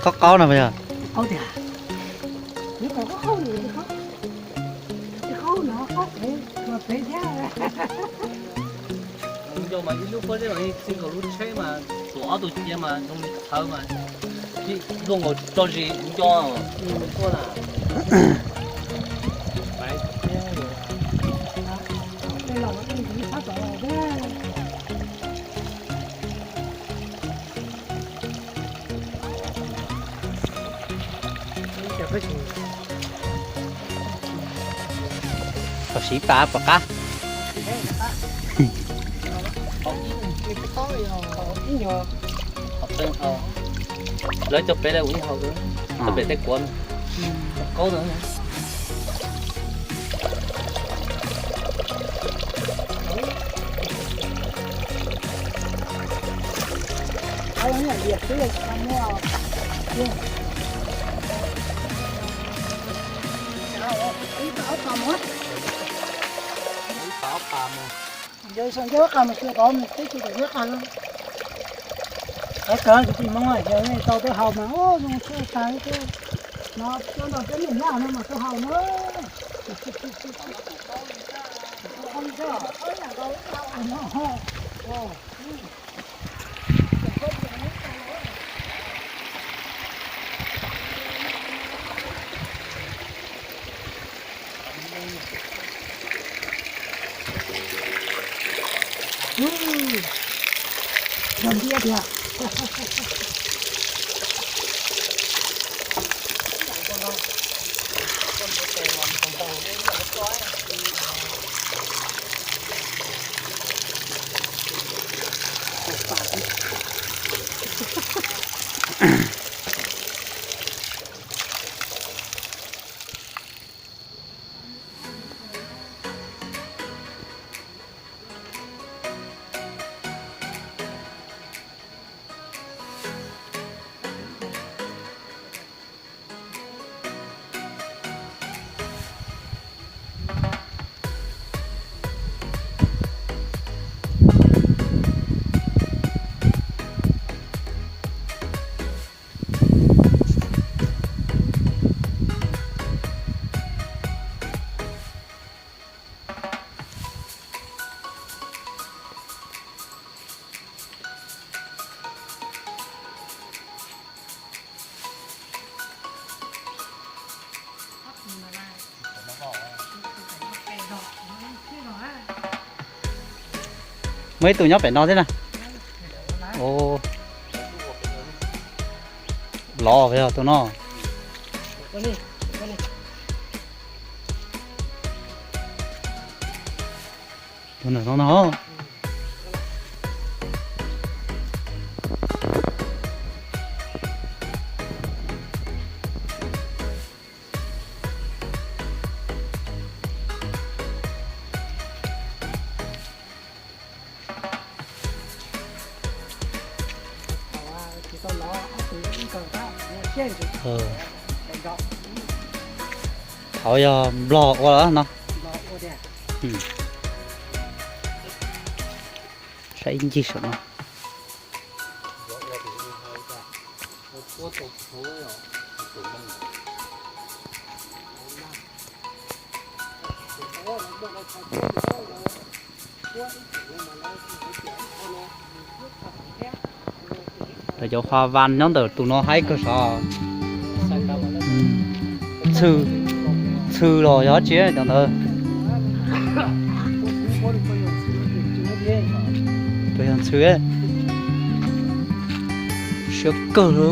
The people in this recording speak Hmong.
Qaub qaub no mas yog. Nco mas ib lub pob zeb mas yeej txij nkaus lub tsheb mas tsuas ob tug cia mas zoo li thawv mas luaj nkaus tso zis nco. Kom siv pam pom qab. Lawv cov pem lawv ua ib hau, cov pem tej kuav qaub no. Ib pab ob pab mus, ib pab ob pab mus. Yog ib xyoo nce ob qab mus xyoo tod mus teb chaws tom nce qab lawm. Qab kawg tsis tsis Hmoob yog nej tau tuaj haus mas zoo tshaj tas li. No coj nrog peb niam nyab no mas tuaj haus na. Yog ntiab tiag. Muaj ib tug nyob pem no thiab na. Lov yog tus no. Tus no no. Thaum yog Nplog ua lawm no. Saib ib ncig saum no. Lawv cov hoa vas nyob ntawm tus no haib kawg sav. Ntxhw, ntxhw los yog dab tsi cov ntawd. Tus yog ntxhw siab kawg li.